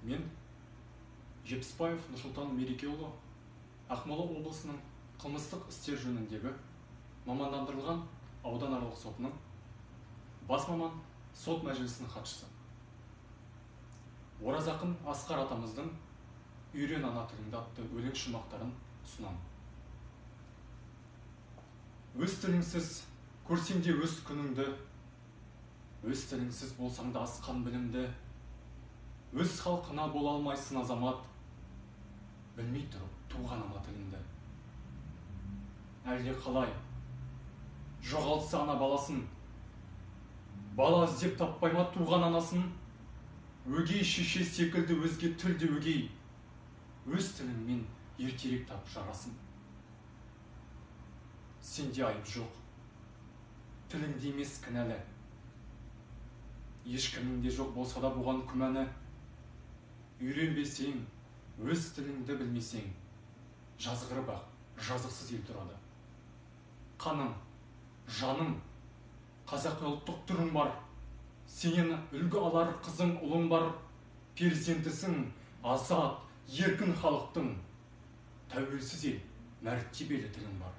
Мен Жетпісбаев Нұрсұлтан Мерекеұлы, Ақмола облысының қылмыстық істер жөніндегі мамандандырылған ауданаралық сотының бас маман сот мәжілісінің хатшысы. Ораз ақын Асқар атамыздың «Үйрен ана тіліңді» атты өлең шумақтарын ұсынамын. Өз тіліңсіз көрсең де өз күніңді, өз тіліңсіз болсаң да асқан білімді, өз халқына бола алмайсың азамат, білмей тұрып туған ана тіліңді. Әлде қалай жоғалтса ана баласын, бала іздеп таппай ма туған анасын? Өгей шеше секілді өзге тіл де өгей, өз тіліңмен ертерек тап жарасын. Сенде айып жоқ, тіліңде емес кінәлі, ешкімнің де жоқ болса да бұған күмәні. Үйренбесең, өз тіліңді білмесең, жазғырып ақ жазықсыз ел тұрады. Қаның, жаның, қазақи ұлттық түрің бар, сенен үлгі алар қызың, ұлың бар, перзентісің азат, еркін халықтың, тәуелсіз ел, мәртебелі тілің бар.